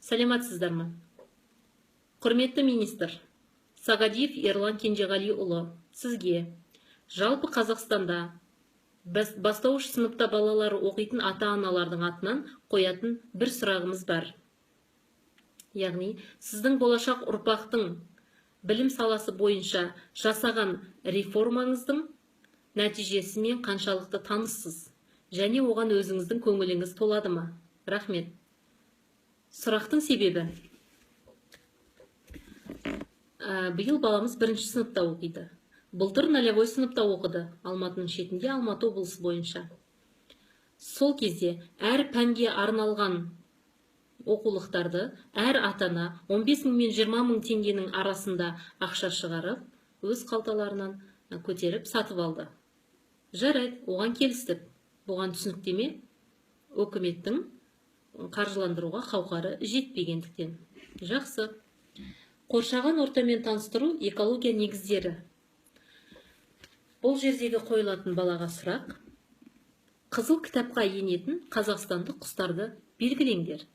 Саламатсыздар ма? Құрметті министр Сағадиев Ерлан Кенжеғалиұлы, сізге, жалпы Қазақстанда бастауыш сыныпта балалары оқитын ата-аналардың атынан қоятын бір сұрағымыз бар. Яғни сіздің болашақ ұрпақтың білім саласы бойынша жасаған реформаңыздың нәтижесімен қаншалықты таныссыз және оған өзіңіздің көңіліңіз толады ма? Рахмет. Сұрақтың себебі, биыл баламыз бірінші сыныпта оқиды. Былтыр нолевой сыныпта оқыды, Алматының шетінде, Алматы облысы бойынша. Сол кезде әр пәнге арналған оқулықтарды әр ата-ана 15 мың мен 20 мың теңгенің арасында ақша шығарып, өз қалталарынан көтеріп сатып алды. Жарайды, оған келістік. Бұған түсініктеме: үкіметтің қаржыландыруға қауқары жетпегендіктен. Жақсы. Қоршаған ортамен таныстыру, экология негіздері. Бұл жердегі қойылатын балаға сұрақ: қызыл кітапқа енетін қазақстандық құстарды белгілеңдер.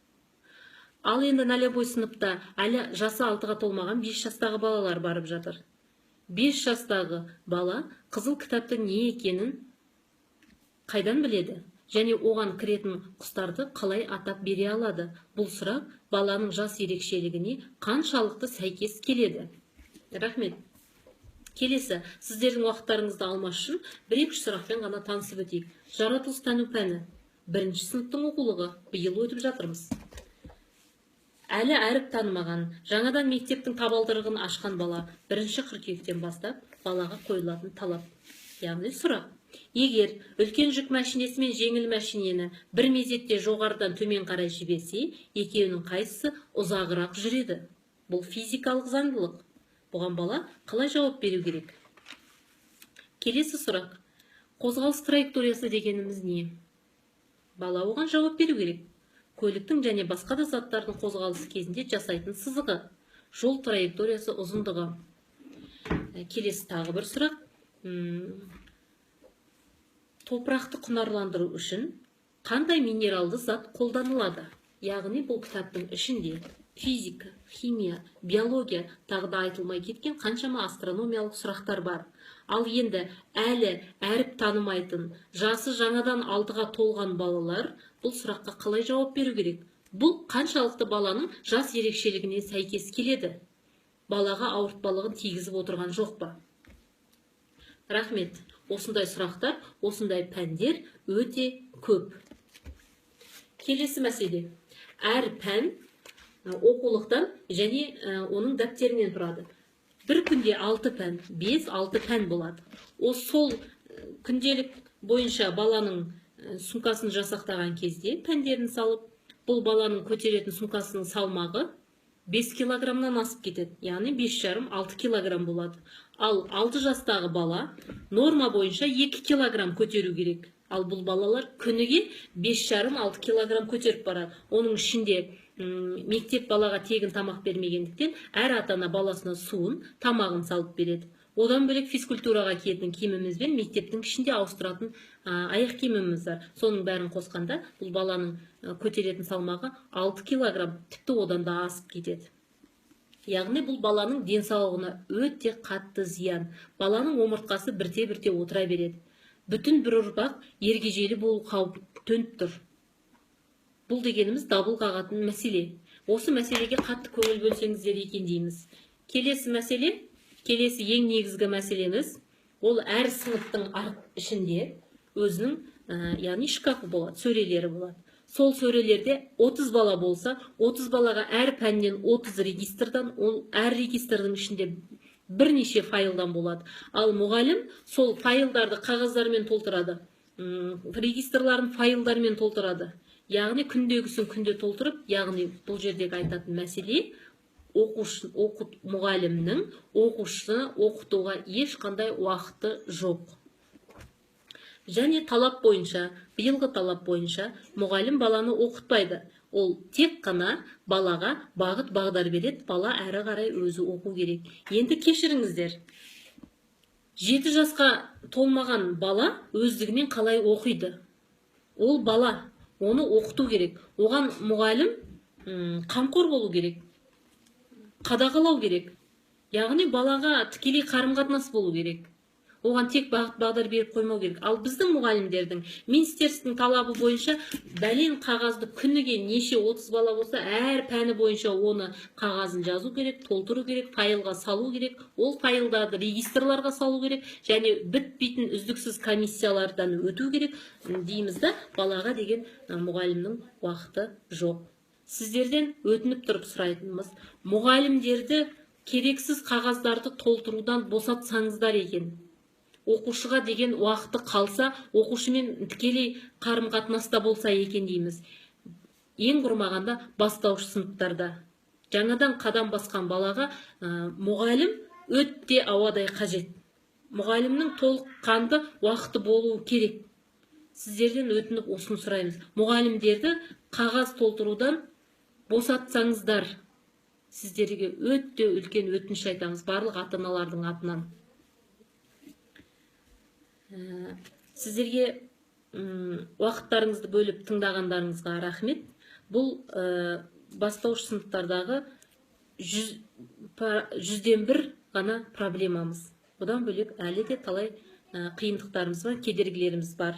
Ал енді нолевой сыныпта әлі жасы 6-ға толмаған 5 жастағы балалар барып жатыр. 5 жастағы бала қызыл кітаптың не екенін қайдан біледі және оған кіретін құстарды қалай атап бере алады? Бұл сұрақ баланың жас ерекшелігіне қаншалықты сәйкес келеді? Рахмет. Келесі, сіздердің уақыттарыңызды алмас үшін, бір екі үш сұрақпен ғана танысып өтейік. Жаратылыстану пәні, бірінші сыныптың оқулығы, биыл өтіп жатырмыз. Әлі әріп танымаған, жаңадан мектептің табалдырығын ашқан бала, 1 қыркүйектен бастап балаға қойылатын талап, яғни сұрақ: егер үлкен жүк мәшинесі мен жеңіл мәшинені бір мезетте жоғарыдан төмен қарай жіберсе, екеуінің қайсысы ұзағырақ жүреді? Бұл физикалық заңдылық. Бұған бала қалай жауап беру керек? Келесі сұрақ: қозғалыс траекториясы дегеніміз не? Бала оған жауап беру керек. Көліктің және басқа да заттардың қозғалысы кезінде жасайтын сызығы, жол траекториясы ұзындығы. Келесі тағы бір сұрақ. Топырақты құнарландыру үшін қандай минералды зат қолданылады? Яғни бұл кітаптың ішінде физика, химия, биология, тағы да айтылмай кеткен қаншама астрономиялық сұрақтар бар. Ал енді әлі әріп танымайтын, жасы жаңадан 6-ға толған балалар бұл сұраққа қалай жауап беру керек? Бұл қаншалықты баланың жас ерекшелігіне сәйкес келеді? Балаға ауыртпалығын тигізіп отырған жоқ па? Рахмет. Осындай сұрақтар, осындай пәндер өте көп. Келесі мәселе: әр пән оқулықтан және оның дәптерінен тұрады. Бір күнде алты пән, бес алты пән болады. О, сол күнделік бойынша баланың сумкасын жасақтаған кезде, пәндерін салып, бұл баланың көтеретін сумкасының салмағы 5 килограммнан асып кетеді, яғни 5,5-6 килограмм болады. Ал 6 жастағы бала норма бойынша 2 килограмм көтеру керек. Ал бұл балалар күніге 5,5-6 килограмм көтеріп барады. Оның ішінде мектеп балаға тегін тамақ бермегендіктен, әр ата ана баласына суын, тамағын салып береді. Одан бөлек физкультураға киетін киіміміз бен мектептің ішінде ауыстыратын аяқ киіміміз бар. Соның бәрін қосқанда, бұл баланың көтеретін салмағы 6 килограмм, тіпті одан да асып кетеді. Яғни бұл баланың денсаулығына өте қатты зиян. Баланың омыртқасы бірте бірте отыра береді. Бүтін бір ұрпақ ергежейлі болу қаупі төніп тұр. Бұл дегеніміз дабыл қағатын мәселе. Осы мәселеге қатты көңіл бөлсеңіздер екен дейміз. Келесі мәселе, келесі ең негізгі мәселеміз, ол әр сыныптың ішінде өзінің яғни шкафы болады, сөрелері болады. Сол сөрелерде 30 бала болса, 30 балаға әр пәннен 30 регистрдан, ол әр регистрдің ішінде бірнеше файлдан болады. Ал мұғалім сол файлдарды қағаздармен толтырады, регистрларын файлдармен толтырады. Яғни күндегісін күнде толтырып, яғни бұл жердегі айтатын мәселе, оқушы мұғалімнің оқушыны оқытуға ешқандай уақыты жоқ. Және талап бойынша, биылғы талап бойынша, мұғалім баланы оқытпайды. Ол тек қана балаға бағыт бағдар береді, бала әрі қарай өзі оқу керек. Енді кешіріңіздер, 7 жасқа толмаған бала өздігінен қалай оқиды? Ол бала, оны оқыту керек. Оған мұғалім Қамқор болу керек, қадағалау керек. Яғни балаға тікелей қарым-қатынас болу керек. Оған тек бағыт бағдар беріп қоймау керек. Ал біздің мұғалімдердің министерствоның талабы бойынша бәлен қағазды күніге неше 30 бала болса, әр пәні бойынша оны қағазын жазу керек, толтыру керек, файлға салу керек, ол файлдарды регистрларға салу керек және бітпейтін үздіксіз комиссиялардан өту керек дейміз да, балаға деген мұғалімнің уақыты жоқ. Сіздерден өтініп тұрып сұрайтынымыз, мұғалімдерді керексіз қағаздарды толтырудан босатсаңыздар екен. Оқушыға деген уақыты қалса, оқушымен тікелей қарым-қатынаста болса екен дейміз. Ең құрмағанда бастауыш сыныптарда жаңадан қадам басқан балаға мұғалім өте ауадай қажет. Мұғалімнің толыққанды уақыты болуы керек. Сіздерден өтініп осыны сұраймыз. Мұғалімдерді қағаз толтырудан босатсаңыздар, сіздерге өте үлкен өтініш айтамыз барлық ата-аналардың атынан. Сіздерге уақыттарыңызды бөліп тыңдағандарыңызға рахмет. Бұл бастауыш сыныптардағы 1% ғана проблемамыз. Бұдан бөлек әлі де талай қиындықтарымыз бар, кедергілеріміз бар.